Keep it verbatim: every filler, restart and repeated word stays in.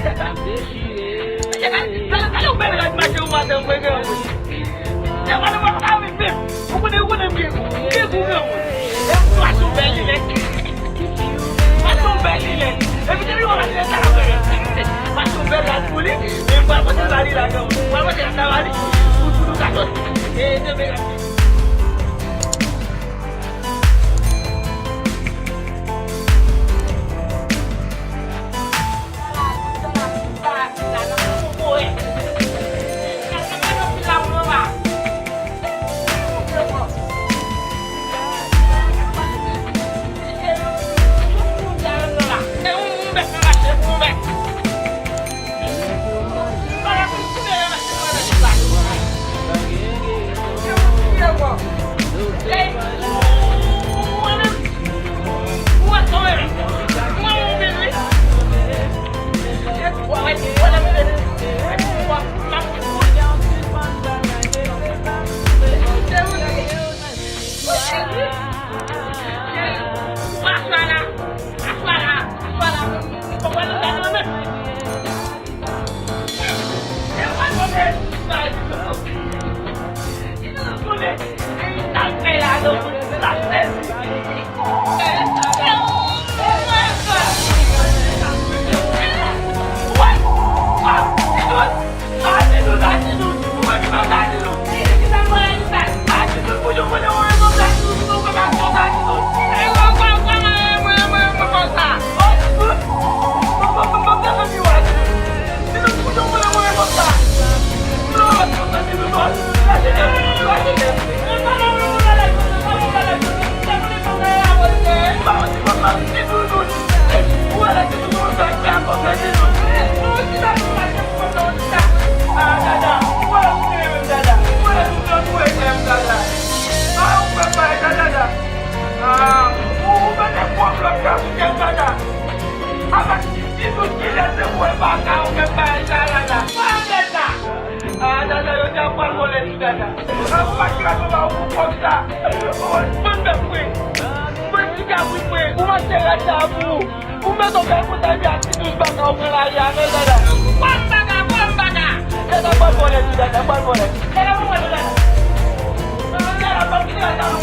Gade yon bèl rad mache yon maten, mwen gen anvi. Se pa nan mwen pa vin menm. Ou konnen, ou konnen m gen gou. M gen gou granmoun. E m mache yon bèl linèt. Mache yon bèl linèt. Epi depi mwen mache sa la fè. Mache yon bèl rad pou li. E m pral pote l ba li la granmoun. M pral pote l ba li. Pou, pou nou ka soti. E demen. Ah, Dada, yo te ap pral vòlè ti Dada. Ah, ou pa kraze ba ou pou kòb sa. Ou bann bèf vre. Ou bann ti kabrit vre. Ou mache rad sa pou ou. Ou met yon bèl konsa epi ak ti dous baka ou pran lari a, men Dada. Kòm baka, kòm baka. Dada pral vòlè ti Dada, pral vòlè. Dada pral vòlè Dada. Dada pral vòlè Dada.